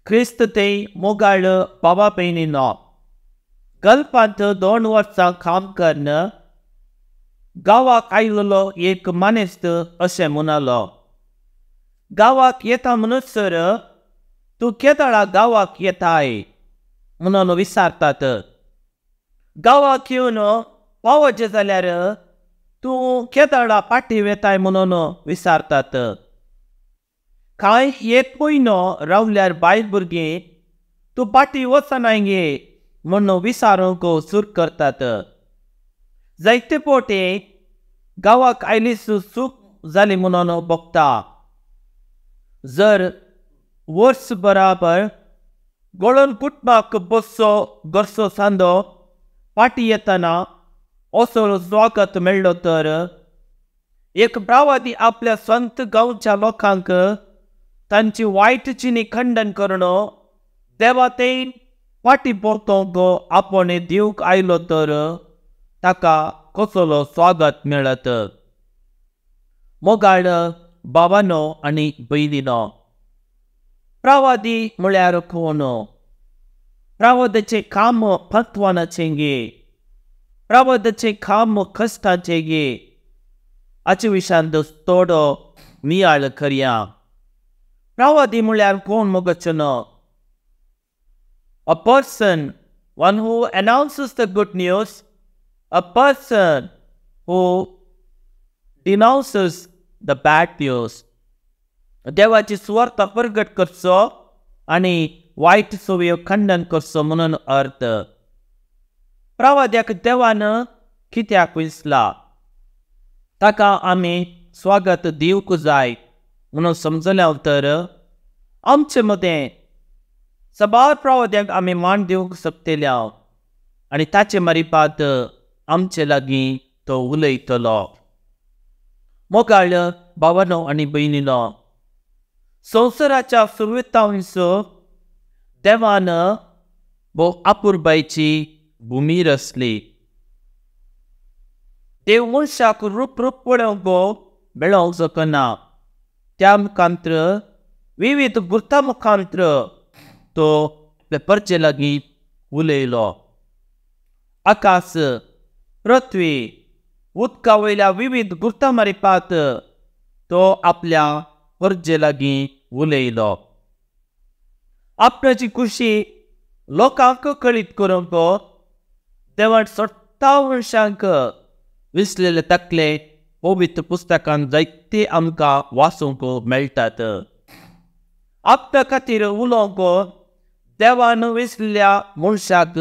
क्रिस्त ते मोगाळ बाबा भयणीनो, गल्फांत 2 वर्सां काम करून गांवाक आयलेलो एक मानेस्त अशें म्हणालो, गांवाक येता म्हणसर तूं केदळा गांवाक येताय म्हणून विचारतात. गांवाक येवन पावचें जाल्यार तूं केदळा फाटीं वेताय म्हणून विचारतात. कांय एक म्हयनो रावल्यार बायल भुरगीं तूं फाटीं वचनाय गे म्हणून विचारूंक सुरू करतात. जायते फावटी गांवाक आयलीच चूक जाली म्हणून भोगता. जर वर्स बराबर गोळोन कुटुंबाक बसचो घरचो सांदो फाटीं येतना असो स्वागत मेळ्ळो तर एक प्रवादी आपल्या संत गांवच्या लोकांक तांची वायट चिनी खंडन करून देवा ते फाटीं परतोवंक आपोवणें दिवंक आयलो तर ताका कसलो स्वागत मेळत. मोगाळ बाबानो आनी भयणीनो, प्रवादी म्हळ्यार कोण? प्रवादाचें काम पत्वानाचें गे, प्रवादाचें काम कश्टाचें गे, हाचे विशांत थोडो नियाळ करया. प्रवादी म्हळ्यार कोण मोगचनो? A person, one who announces the good news, a person who denounces the bad news. देवाची सुवार्ता प्रगट करचो आनी वायट संवयो खंडन करचो म्हणून अर्थ. प्रवाद्याक देवान कित्याक विसला ताका आमी स्वागत दिवंक जाय म्हणून समजल्या तर आमचे मदें सबार प्रवाद्यांक आमी मान दिवंक शकतल्या आनी ताचे मारिपात आमचे लागीं तो उलयतलो. मोगाळ भावानो आनी भयणीनो, संवसाराच्या सुरवेतावनसो देवान भोव अपुरबायची भुमी रचली. देव मनशाक रूप रूप पळोवंक मेळोवंक शकना, त्या मुखांत्र विविध गुर्ता मुखांत्र तो आपल्या परचे लागीं उलयलो. आकाश, पृथ्वी, उदका वयल्या विविध गुर्ता मारिपात तो आपल्या परजे लागीं उलयलो. आपणाची खुशी लोकांक कळीत करूंक देवान स्वता मनशांक विसलेले तकले पवित्र पुस्तकान जायते आमकां वाचूंक मेळटात. आपल्या खातीर उलोवंक देवान विसलेल्या मनशाक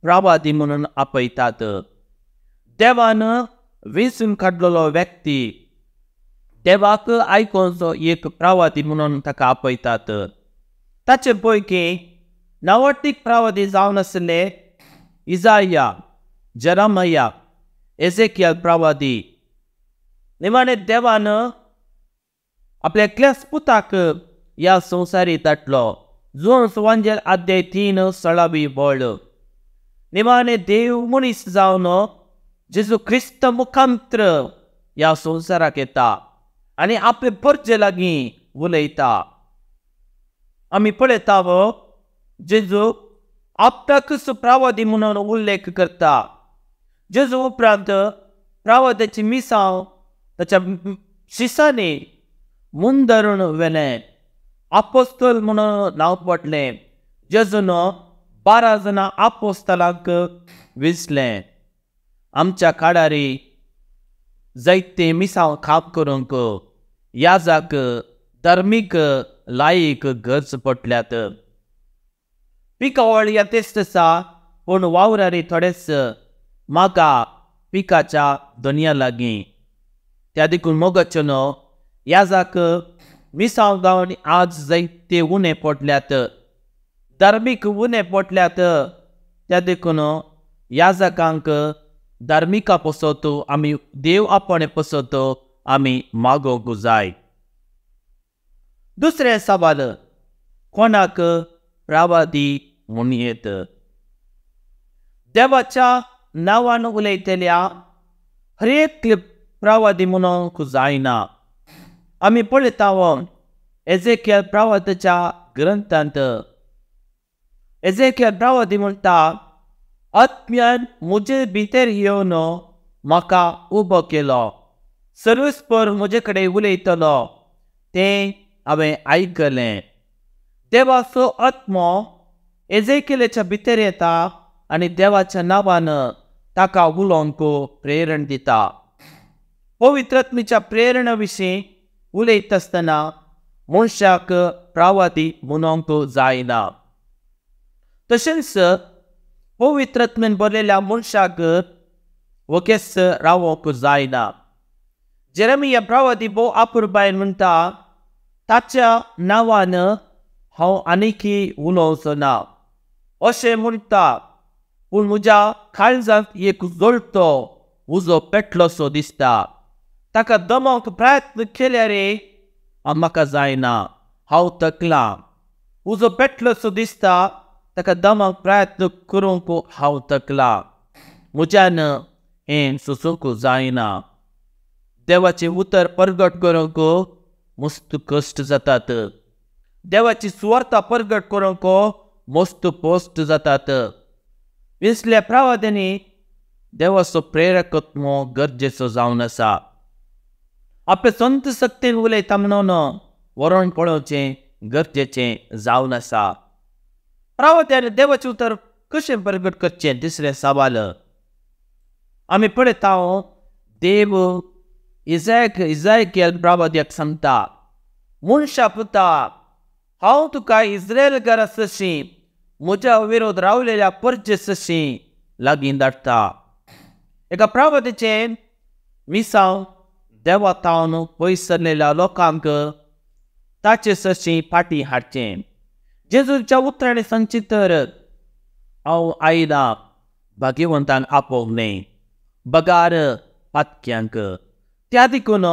प्रवादी म्हणून आपयतात. देवान वेंचून काडलेलो व्यक्ती देवाक आयकोवचो एक प्रवादी म्हणून ताका आपयतात. ताचे पैकी नांवाडदीक प्रवादी जावन आशिल्ले इजाया, जेरेमिया, एजेकियल प्रवादी. निमाणे देवान आपल्या एकल्याच पुताक ह्या संवसारी धाडलो. जोन सुवांजेल अध्याय 3 16 वळ. निमाणे देव मनीस जावन जेजू क्रिस्त मुखांत्र ह्या संवसाराक येता आनी आपले परजे लागीं उलयता. आमी पळयता जेजू आपणाकच प्रवादी म्हणून उल्लेख करता. जेजू उपरांत प्रवाद्याची मिसांव ताच्या शिसांनी मुंदरून व्हेलें. आपोस्तल म्हणून नांव पडलें. जेजून 12 जाणां आपोस्तलांक विसलें. आमच्या काळारी जायते मिसांव काम करूंक याजाक धर्मीक लायक गरज पडल्यात. पिकावळ येतेच आसा पूण वावरारी थोडेच मागा पिकाच्या दोनया लागीं. त्या देखून मोगाच्यो न्हू याजाक मिसांव गांवांनी आज जायते उणें पडल्यात, धार्मीक उणें पडल्यात. त्या देखून याजकांक धार्मिका पसत आमी देव आपणे पसत आमी मागोवंक जाय. दुसरें सवाल, कोणाक प्रवादी म्हणयेत? देवाच्या नांवान उलयतल्या हरेक प्रवादी म्हणूंक जायना. आमी पळयता एजेकियल प्रवादाच्या ग्रंथांत एजेकियल प्रवादी म्हणटा, आत्म्यान म्हजे भितर येवन म्हाका उबो केलो, सर्वेस्पर म्हजे कडेन उलयतलो तें हांवें आयकलें। देवाचो आत्मो एजेकियलाच्या भितर येता आनी देवाच्या नांवान ताका उलोवंक प्रेरण दिता। पवित्र आत्म्याच्या प्रेरणा विशीं उलयता आसतना मनशाक प्रवादी म्हणूंक जायना। तशेंच पवित्र आत्म्यान भरलेल्या मनशाक वोगेच रावंक जायना। जेरेमिया प्रवादी भोव आपुरबायन म्हणटा, ताच्या नांवान हांव आनीकी उलोवचो ना अशें म्हणटा, पूण म्हज्या काळजांत एक जळटो उजो पेटलोसो दिसता। ताका दमोवंक प्रयत्न केल्यार म्हाका जायना, हांव थकलां। उजो पेटलोसो दिसता, ताका दमोवंक प्रयत्न करूंक हांव थकलां, म्हज्यान हें सोसूंक जायना। देवाचें उतर परगट करूंक मस्त कश्ट जातात, देवाची सुवार्ता परगट करूंक मस्त पोस्ट जातात। विसल्या प्रवाद्यांनी देवाचो प्रेरकत्व गरजेचो जावन आसा। आपले संत शक्तीन उलयता म्हणून वरण पळोवचें गरजेचें जावन आसा। प्रवाद्यांनी देवाचें उतर कशें परगट करचें तिसरें सवाल आमी पळयता। देव इजायकेल प्रवाद्याक सांगता, मनशा पुता, हांव तुका इस्रायल घरा सशी म्हज्या विरोध रावलेल्या परजे सशी लागीं धाडटा। एका प्रवाद्याचें मिसांव देवा तावन पयस सरलेल्या लोकांक ताचे सशी फाटीं हाडचें। जेजूच्या उतरांनी सांगचें तर, हांव आयला भाग्यवंतांक आपोवंक न्हय, बगार पातक्यांक। त्या देखून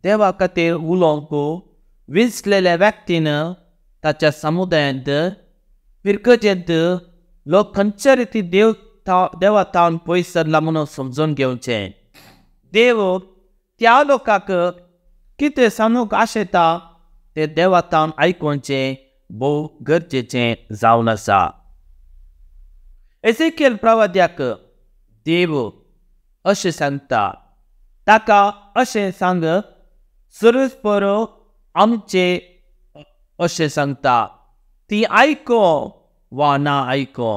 देवा खातीर उलोवंक विंचलेल्या व्यक्तीन ताच्या समुदायांत फिरकजेंत लोक खंयच्या रिती देवा तावन पयस सरला म्हणून समजून घेवचें। देव त्या लोकांक कितें सांगूंक आशेता तें देवा तावन आयकुचें भोव गरजेचें जावन आसा। एजेकियल प्रवाद्याक देव अशें सांगता, ताका अशें सांग, सर्वेस्पर आमचे अशें सांगता, ती आयको वा ना आयको।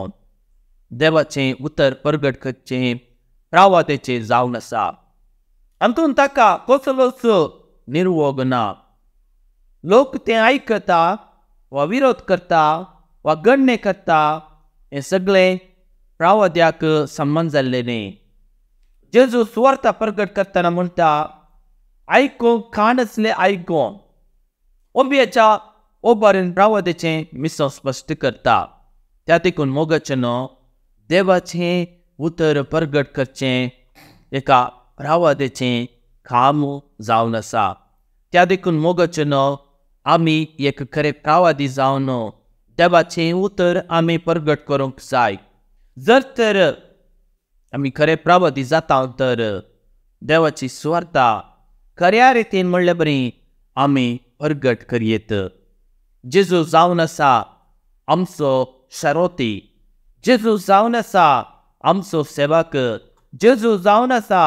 देवाचें उतर परगट करचें प्रवाद्याचें जावन आसा। हातूंत ताका कसलोच निर्वोग ना। लोक तें आयकता वा विरोध करता वा गण्य करता हें सगळें प्रवाद्याक संबंद जाल्लें न्ही। जेजू सुवार्ता परगट करतना म्हणटा, आयकूंक कान आसलें आयकूं। ओबियाच्या ओबारीन प्रवाद्याचें मिसांव स्पश्ट करता। त्या देखून मोगाचें न्हू देवाचें उतर परगट करचें एका प्रवाद्याचें काम जावन आसा। त्या देखून मोगाचें न्हू आमी एक खरें प्रवादी जावन देवाचें उतर आमी परगट करूंक जाय। जर तर आमी खरें प्रवादी जाता तर देवाची सुवार्ता खऱ्या रितीन म्हणले बरी आमी परगट करयेत। जेजू जावन आसा आमचो शरोती, जेजू जावन आसा आमचो सेवक, जेजू जावन आसा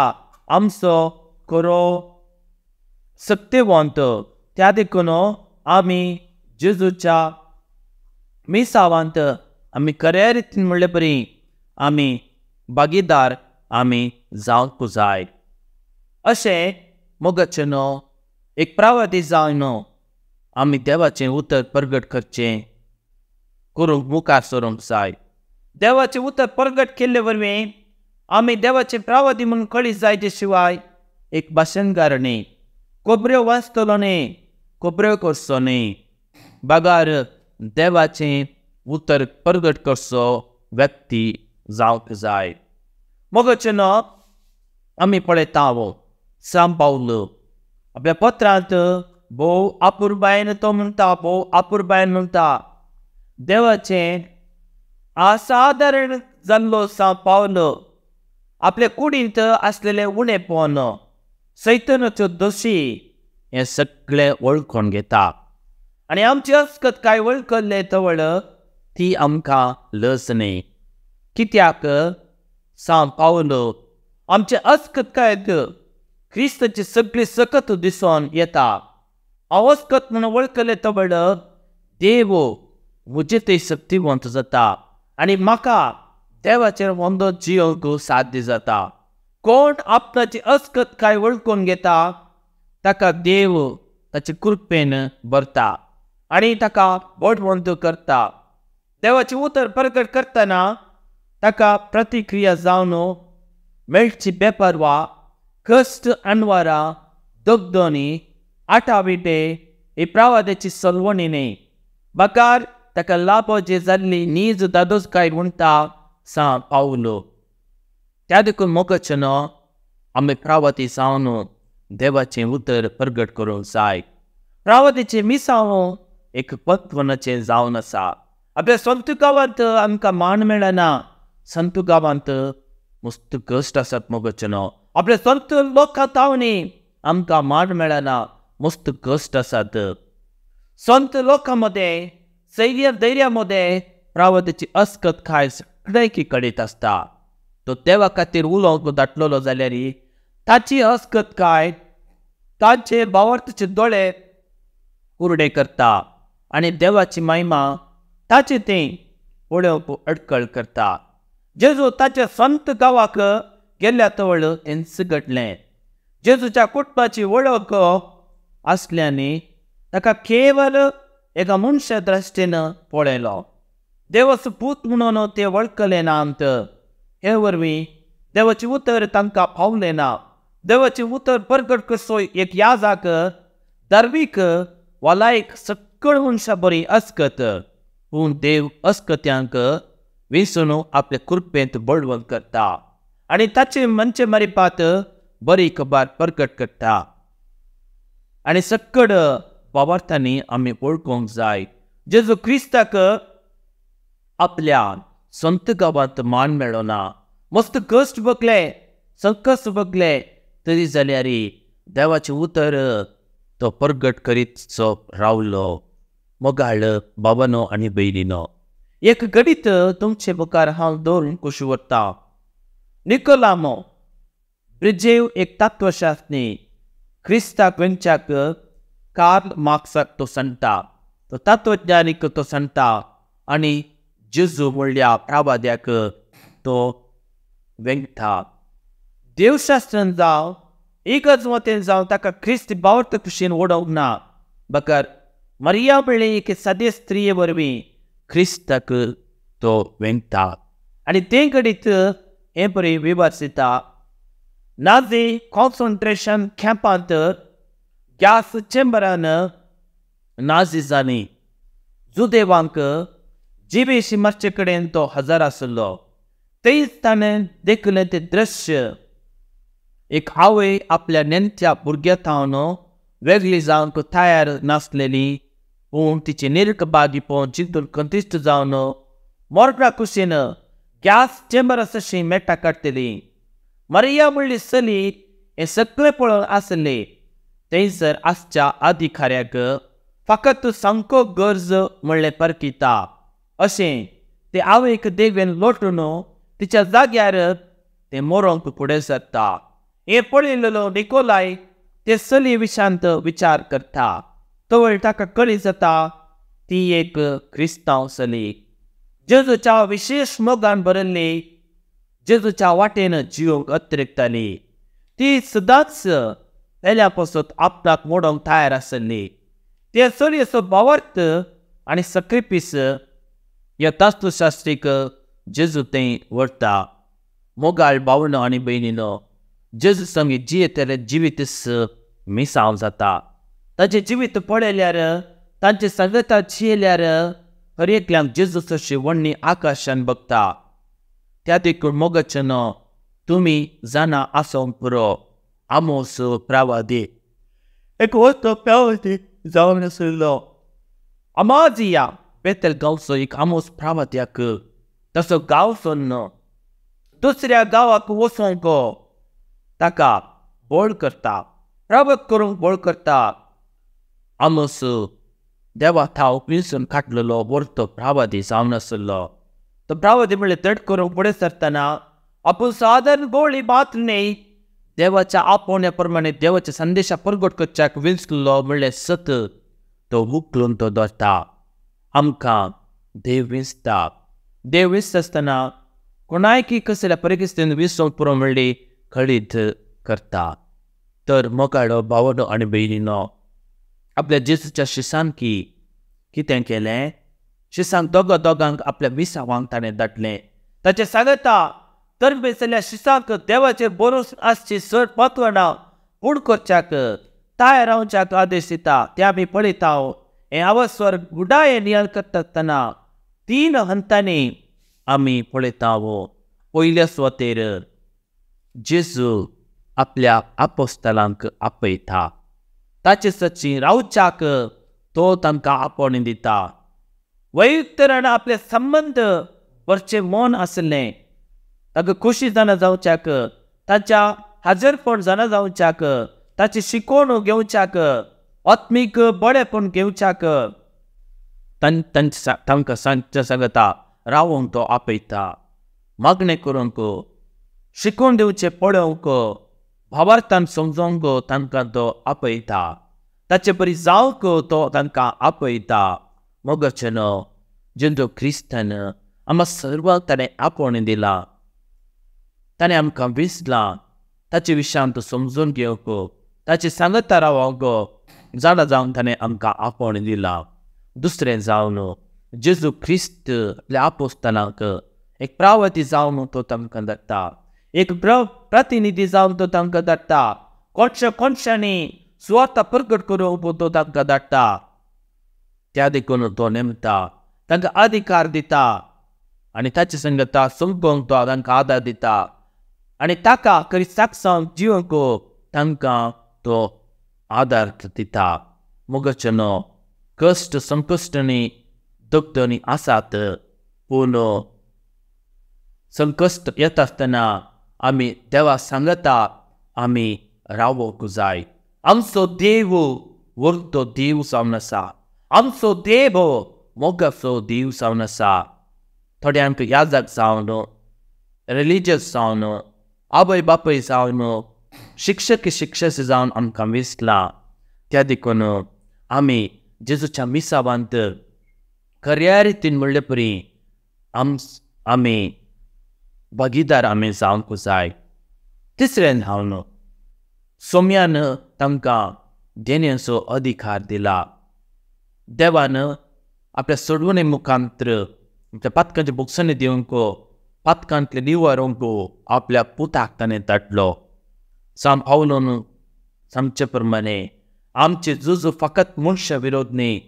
आमचो खरो सक्तेवंत। त्या देखून आमी जेजूच्या मिसावांत आमी खऱ्या रितीन म्हणले बरी आमी भागीदार आमी जावंक जाय। अशें मोगाचें न्हू एक प्रवादी जावन आमी देवाचें उतर परगट करचें करूंक मुखार सरूंक जाय। देवाचें उतर परगट केल्ले वरवीं आमी देवाचें प्रवादी म्हणून कळी जायचे शिवाय एक भाशणगार न्ही, खबऱ्यो वाचतलो न्ही, खबऱ्यो करचो न्ही, बगार देवाचें उतर परगट करचो व्यक्ती जावंक जाय। मोगाचें न्हू आमी पळयता सांत पावल आपल्या पत्रांत भोव आपुरबायन तो म्हणटा, भोव आपुरबायन म्हणटा, देवाचें असाधारण जाल्लो सांत पावल आपले कुडींत आसलेलें उणेपण, सैतनाच्यो दोशी हें सगळें वळखून घेता आनी आमची अस्कत काय वळखल्ले तवळ ती आमकां लज न्ही. कित्याक सांव पावलो आमचे अस्कत कायत क्रिस्ताची सगळी सकत दिसून येता. हांव अस्कत म्हणून वळखले तवळ देव म्हजे थंय शक्तिवंत जाता आनी म्हाका देवाचेर वंदो जियोंक साध्य जाता. कोण आपणाची अस्कत काय वळखून घेता ताका देव ताचे कृपेन भरता आनी ताका बळवंत करता. देवाचें उतर प्रगट करतना ताका प्रतिक्रिया जावन मेळची बेपरवा, कश्ट, अणवारां, दगदनी, आटाविटे ही प्रावाद्याची सलवणी न्ही, बगार ताका लाभ जे जाल्ली नीज दादोस काय म्हणटा सांव पावलो. त्या देखून मोगाचें आमी प्रावाती जावन देवाचें उतर प्रगट करूंक जाय. प्रावातीचें मिसांव एक पत्वनाचें जावन आसा. आपल्या संत गांवांत आमकां मान मेळना, संत गांवांत मस्त कश्ट आसात मोगाचें. आपल्या संत लोकां तावणी आमकां मान मेळना, मस्त कश्ट आसात. संत लोकां मदें सैर्य धैर्या मदें प्रावतीची अस्कत काय सगळ्यांकी कळीत आसता. तो देवा खातीर उलोवंक दाटलेलो जाल्यार ताची अस्कत काय ताचे भावार्थाचे दोळे कुरडे करता आनी देवाची महिमा ताचे तें पळोवंक अडकळ करता. जेजू ताच्या संत गांवाक गेल्ल्या तवळ तेंच घडलें. जेजूच्या कुटुंबाची वळख आसल्यानी ताका केवल एका मनशा दृश्टीन पळयलो. देवाचो पूत म्हणून ते वळखले नात. हे वरवीं देवाचें उतर तांकां पावलें ना. देवाचें उतर प्रगट करचो एक याजाक धर्मीक वालायक सगळ मनशां बरी अस्कत, पूण देव अस्कत्यांक वेंचून आपले कृपेंत बळवंत करता आनी ताचे मनचे मारिपात बरी खबर प्रगट करता. आनी सगळ बाबार्थांनी आमी वळखूंक जाय. जेजू क्रिस्ताक आपल्या संत गांवांत मान मेळना, मस्त कश्ट भोगले, संकश्ट भोगले, तरी जाल्यार देवाचें उतर तो प्रगट करीतसो रावलो. मोगाळ बाबानो आनी भयणीनो, एक घडीत तुमचे मुखार हांव दवरून कुशी व्हरता. निकोलामो ब्रिजेव एक तत्वशास्त्री क्रिस्ताक वेंच्याक कार्ल मार्क्साक तो सांगता, तो तत्वज्ञानीक तो सांगता आनी जेजू म्हणल्या प्रावाद्याक तो वेंगता. देवशास्त्रान जावं एकच मतेन जावं ताका क्रिस्त बावर्त कुशीन ओडोवंक ना, बगर मरिया म्हणली एक सादे स्त्रिये वरवीं क्रिस्ताक तो वेंगता. आनी तें घडीत हें बरें विवर्सिता. नाझी कॉन्सन्ट्रेशन कॅम्पांत गॅस चेंबरान नाझीजांनी जुदेवांक जिबेशी मारचे कडेन तो हजर आसलो. तेच ताणें देखलें तें दृश्य, एक आवय आपल्या नेणट्या भुरग्या थावन वेगळी जावंक तयार नासलेली, पूण तिची निर्कबागी पळोवन चिंतून कंतिश्ट जावन मोरडा कुशीन गॅस चेंबरा सशी मेटा काडटली. मरिया म्हणली चली हें सगळें पळोवन आसलें. थंयसर आसच्या अधिकाऱ्याक फकत सामको गरज म्हणलें परकिता अशें ते आवयक देगेन लोटून तिच्या जाग्यार तें मरोंक फुडें सरता. हें पळयलेलो निकोलाय ते चली विशांत विचार करता. तवळ ताका कळी जाता ती एक क्रिस्तांव चली, जेजूच्या विशेश मोगान भरिल्ली, जेजूच्या वाटेन जिवंक अतिरिक्ताली. ती सदांच पेल्या पासत आपणाक मोडोंक तयार आसली. ते चलयेचो भावार्थ आनी सक्रिपीस ह्या तत्वशास्त्रीक जेजू थंय व्हरता. मोगाळ भावनो आनी भयणीनो, जेजू संगी जियेतले जिवीतच मिसांव जाता. ताचें जिवीत पळयल्यार, तांचे संगता जियेल्यार हर एकल्यांक जेजू तशी व्हडली आकाशान बघता. त्या देखून मोगाचें तुमी जाणा आसूंक पुरो. आमोस प्रावादी एक वस्त प्रावादी जावन आशिल्लो. अमाजिया बेतल गांवचो एक आमोस प्रावाद्याक तसो गांव सोडून दुसऱ्या गांवाक वचोंक ताका बळ करता, प्रावत करूंक बळ करता. आमोस देवा थाव विंचून काडलेलो वर्तो प्रावादी जावन आसलो. तो प्रावादी म्हणल्यार धड करूंक फुडें सरतना आपूण सादारण गोळी मात्र न्हय, देवाच्या आपोवण्या प्रमाणे देवाच्या संदेशा परगट करच्याक विंचलो म्हणल्यार सत तो उखलून तो दवरता. आमकां देव विंचता. देव विंचता आसतना कोणायकी कसल्या परिस्थितीन विंचूंक पुरो म्हणली कळीत करता. तर मोगाळो भावनो आनी भयणीनो, आपल्या जेजूच्या शिसान की कितें केलें? शिसांक दोगा दोगांक आपल्या मिसावांक ताणें धाडलें. ताचें सांगता तरबे जाल्यार शिसांक देवाचेर भरोस आसची चड म्हत्वाना पूण करच्याक तयार रावच्याक आदेश दिता. ते आमी पळयता. हें अवस्वर गुडाये नियाळ करता आसतना 3 हंतांनी आमी पळयता. पयल्या सुवातेर जेजू आपल्या आपोस्तलांक आपयता. ताचे सची रावच्याक तो तांकां आपोवणी दिता. वैयुक्तरान आपले संबंद वरचें मन आसलें, ताका खोशी जाणा जावच्याक, ताच्या हाजरपण जाणा जावच्याक, ताची शिकवण घेवच्याक, आत्मीक बरेपण घेवच्याक तांकां सांगता रावोंक तो आपयता. मागणें करूंक, शिकवण दिवचें पळोवंक, भावार्थान समजोंक तांकां तो आपयता. ताचे बरी जावंक तो तांकां आपयता. मोगाचें जेजू क्रिस्तान आमकां सर्वांक ताणें आपोवणें दिलां. ताणें आमकां विंचलां ताचे विशयांत समजून घेवंक, ताचे सांगता रावंक जाणा जावन ताणें आमकां आपोवणें दिलां. दुसरें जावन जेजू क्रिस्त आपल्या आपोस्तलांक एक प्रावती जावन तो तांकां धाडटा, एक प्रतिनिधी जावन तो तांकां धाडटा, कोणशा कोणशांनी सुवार्ता प्रगट करूंक तो तांकां धाडटा. त्या देखून तो नेमता, तांकां अधिकार दिता आनी ताचे संगता समजूंक तो तांकां आदार दिता आनी ताका खरी साक्षांक जिवंक तांकां तो आदार दिता. मोगाचें कश्ट संकश्टांनी दगदनी आसात, पूण संकश्ट येता आसतना आमी देवा सांगता आमी रावोंक जाय. आमचो देव व्हडलो देव जावन आसा. आमचो देव मोगाचो देव जावन आसा. थोड्यांक याजक जावन, रिलीजियस जावन, आवय बापूय जावन, शिक्षक शिक्षक जावन आमकां विसलां. त्या देखून आमी जेजूच्या मिसावांत खऱ्या रितीन म्हणले परी आमी भागीदार आमी जावंक जाय. तिसरें हांव सोम्यान तांकां देण्याचो अधिकार दिला. देवान आपल्या सोडवणे मुखांत्र आमच्या पातकांचे भोगसणे दिवंक, पातकांतले निवारूंक आपल्या पुताक ताणें धाडलो. सांत पावलोन सांगचे प्रमाणे आमचे झुजू फकत मनशा विरोध न्ही,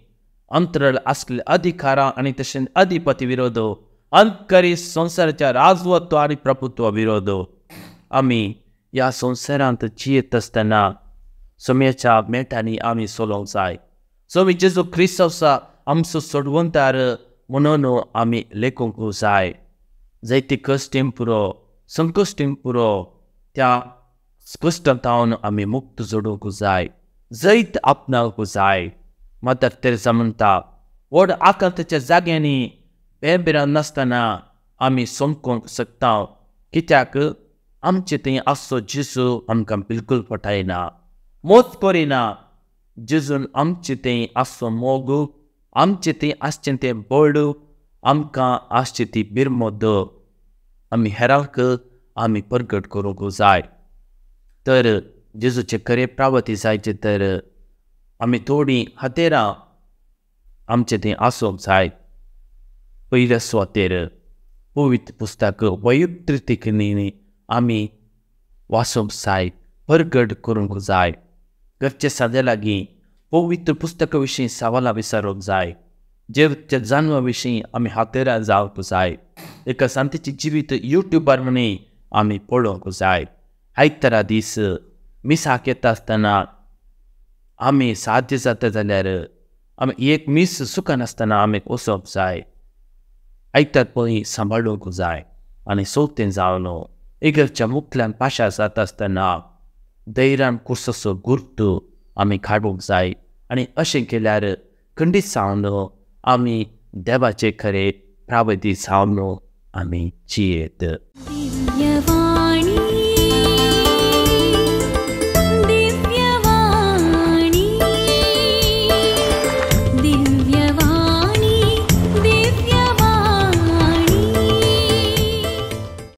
अंतरळ आसले अधिकारां आनी तशेंच अधिपती विरोध, अंतकरी संवसाराच्या राजवत्व आनी प्रभुत्व विरोध. आमी ह्या संवसारांत जियेत आसतना सोम्याच्या मेटांनी आमी चलोवंक जाय. सोमी जेजू क्रिस्त आसा आमचो सोडवंतार म्हणून आमी लेखूंक जाय. जायते कश्टीं पुरो, संकश्टीं पुरो, त्या कश्टांत आमी मुक्त जोडूंक जाय, जैत आपणावंक जाय. मदर तेरेसा म्हणटा, व्हड आकांताच्या जाग्यांनी बेबेरान नासतना आमी समकोंक शकता, कित्याक आमचे थंय आसचो जेजू आमकां बिलकूल फटायना, मोज करिना. जेजून आमचे थंय आसचो मोग, आमचे थंय आसचें तें बळ, आमकां आसची ती बिरमोद आमी हेरांक आमी परगट करूंक जाय. तर जेजूचे खरे प्रावती जायचे तर आमी थोडीं हातेरां आमचे थंय आसूंक जाय. पयल्या सुवातेर पवित्र पुस्तक वैयक्तीक आमी वाचूंक जाय, परगट करूंक जाय. घरचे साद्या लागीं पवित्र पुस्तका विशीं सवालां विचारूंक जाय. जेवच्या जानवा विशीं आमी हातेरां जावंक जाय. एका सांतीचें जिवीत युट्यूबार म्हणी आमी पळोवंक जाय. आयतारा दीस मिसाक येता आसतना आमी साध्य जाता जाल्यार आमी एक मीस चुकनासतना आमी वचप जाय. आयतार पळय सांबाळूंक जाय आनी सोवतें जावन इगर्जच्या मुखल्यान पाशार जाता आसतना धैर्यान कुर्साचो गुर्त आमी काडूंक जाय. आनी अशें केल्यार खंडीत जावन आमी देवाचे खरे प्रावती जावन आमी जियेत. दिव्यवाणी.